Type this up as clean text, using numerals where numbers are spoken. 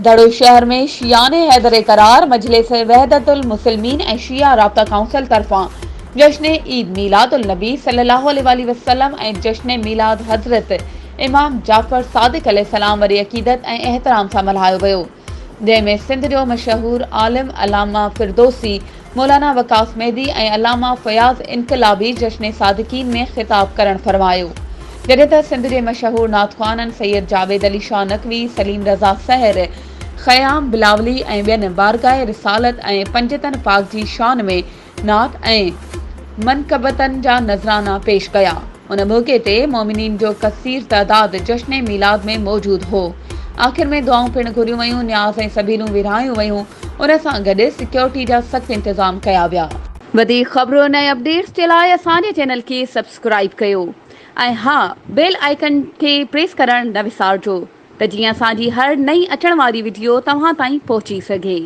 دڙو شهر ۾ شيعان حيدر قرار مجلس وحدت المسلمين ۽ شيعا رابطا ڪائونسل طرفان جشن عيد ميلاد النبي صلي الله عليه واٰله وسلم ۽ جشن ميلاد حضرت امام جعفر صادق عليه السلام وڏي عقيدت ۽ احترام سان ملهايو ويو جنهن ۾ سنڌ جو مشهور عالم علامه فردوسي مولانا وقاص مهدي ۽ علامه فياض انقلابي جشن صادقين ۾ خطاب ڪرڻ فرمايو. جڏهن ته سنڌ جي مشهور نعت خوانن سيد جاويد علي شاهه نقوي، سليم رضا سحر، خيام بلاولي ۽ ٻين بارگاهه رسالت ۽ پنجتن پاڪ جي شان ۾ نعت ۽ منقبتن جا نذرانا پيش ڪيا. ان موقعي تي مؤمنين جو ڪثير تعداد جشن ميلاد ۾ موجود هو. آخر ۾ دعائون پڻ گهريون ويون، نياز ۽ سبيلون ورهايون ويون، ان سان گڏ سيڪيورٽي جا سخت انتظام ڪيا ويا. وڌيڪ خبرن ۽ اپڊيٽس جي لاء اسان جي چينل کي سبسڪرائيب ڪيو ۽ ها بيل آئيڪن کي پريس ڪرڻ نه وسارجو ته جيئن اسان جي هر نئين اچڻ واري وڊيو توهان تائين پهچي سگهي.